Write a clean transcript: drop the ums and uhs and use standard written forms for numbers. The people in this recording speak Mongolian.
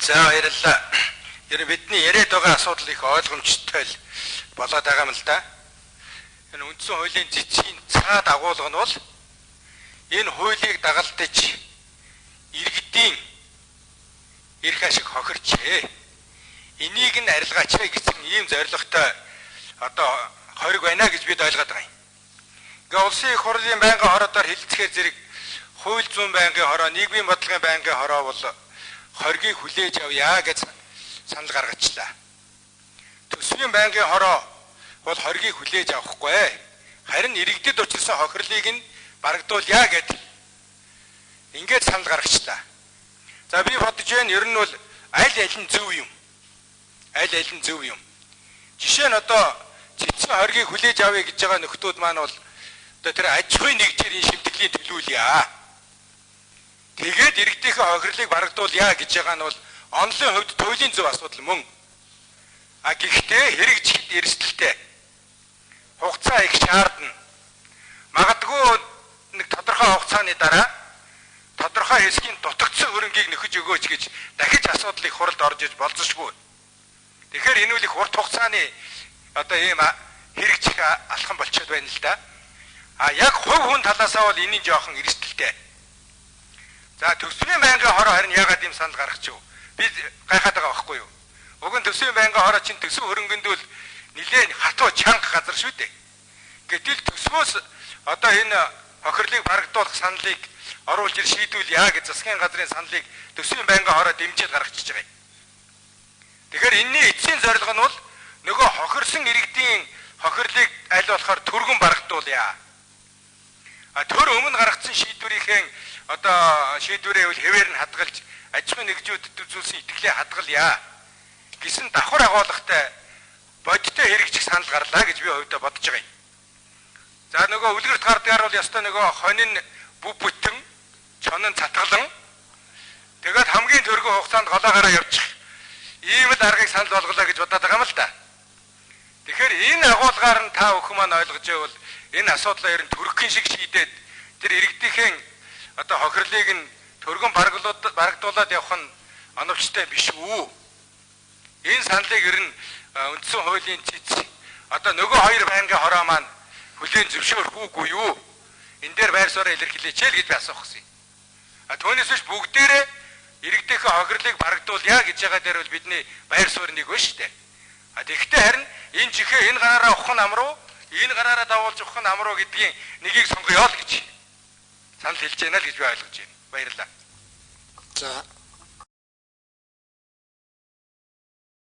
За, баярлалаа. Ер нь бидний яриад байгаа асуудал их ойлгомжтой л болоод байгаа юм л да. Энэ үндсэн хуулийн цэцгийн цаад агуулга нь бол энэ хуулийг дагалдаж иргэдийн эрх ашиг хохирчээ. Энийг нь арилгаач гэсэн ийм зорилготой одоо хориг байна гэж бид ойлгоод байгаа юм. Ингээ улсын их хурлын байнгын хороодоор хэлэлцэхээр зэрэг хууль зүйн байнгын хороо, нийгмийн бодлогын байнгын хороо бол хоргийг хүлээж авъя гэж санал гаргачлаа. Төсвийн байнгын хороо бол хоргийг хүлээж авахгүй. Харин иргэдэд учирсан хохирлыг нь барагдуулъя гэд ингээд санал гаргачлаа. За, би бодож байна, ер нь бол аль аль нь зөв юм. Аль аль нь зөв юм. Жишээ нь одоо цэцэн хоргийг хүлээж авъя гэж байгаа нөхдүүд маань бол одоо тэр аж ахуйн нэгжээр энэ шимтгэлийн төлүүлье. Тэгээд иргэдийнхээ хохирлыг барагдуулъя гэж байгаа нь бол онолын хувьд туйлын зөв асуудал мөн. А гэхдээ хэрэгжихэд эрсдэлтэй. Хугацаа их шаардна. Магадгүй нэг тодорхой хугацааны дараа тодорхой хэсгийн дутагдсан хөрөнгийг нөхөж өгөөч гэж дахиж асуудал их хуралд орж иж болзошгүй. Тэгэхээр энэ үл их урт хугацааны одоо ийм хэрэгжих алхам болчиход байна л да. А яг хувь хүн талаасаа бол энэний жоохон эрсдэлтэй. За, төсвийн байнгын хороо харин яагаад ийм санал гаргачих вэ? Би гайхаад байгаа байхгүй юу? Уг нь төсвийн байнгын хороо чинь төсөв хөрөнгөндөл нэлээд хатуу чанга газар шүү дээ. Гэтэл төсвөөс одоо энэ хохирлыг барагдуулах саналыг оруулж ир шийдүүлье гэж засгийн газрын саналыг төсвийн байнгын хороо дэмжиж гаргачихж байгаа юм. Тэгэхээр энэний эцсийн зорилго нь бол нөгөө хохирсон иргэдийн хохирлыг аль болохоор түргэн барагдуулъя. А төр өмнө гаргацсан шийдвэрийнхээ одоо шийдвэрээ үл хэвээр нь хадгалж аж ахуйн нэгжүүдэд үзүүлсэн итгэлээ хадгалъя гэсэн давхар агуулгатай бодиттой хэрэгжих санал гарлаа гэж би хувьдаа бодож байгаа юм. За, нөгөө үлгэрт гардгаар бол ёстой нөгөө хонин бүв бүтэн, чонон цатгалан тэгээд хамгийн түргэн хугацаанд голоогоороо явчих ийм л аргыг санал болголоо гэж бодоод байгаа юм л да. Тэгэхээр энэ агуулгаар нь та бүхэн маань ойлгож байвал энэ асуудлаа ер нь түргэн шиг шийдээд тэр иргэдийнхээ одоо хохирлыг нь түргэн барагдуулаад явах нь оновчтой биш үү? Энэ саналыг ер нь үндсэн хуулийн цэц одоо нөгөө хоёр байнгын хороо маань хүлээн зөвшөөрөх үгүй юу? Энэ дээр байр сууриа илэрхийлээч л гэж би асуух гэсэн юм. А түүнээс биш бүгдээрээ иргэдийнхээ хохирлыг барагдуулъя гэж байгаа дээр бол бидний байр суурь нэг байна шүү дээ. А тэгэхдээ харин энэ чихээ энэ гараараа ухах нь амруу, энэ гараараа давуулж ухах нь амруу гэдгийн нэгийг сонгоё л гэж санал хэлж байна л гэж би ойлгож байна. Баярлалаа. За,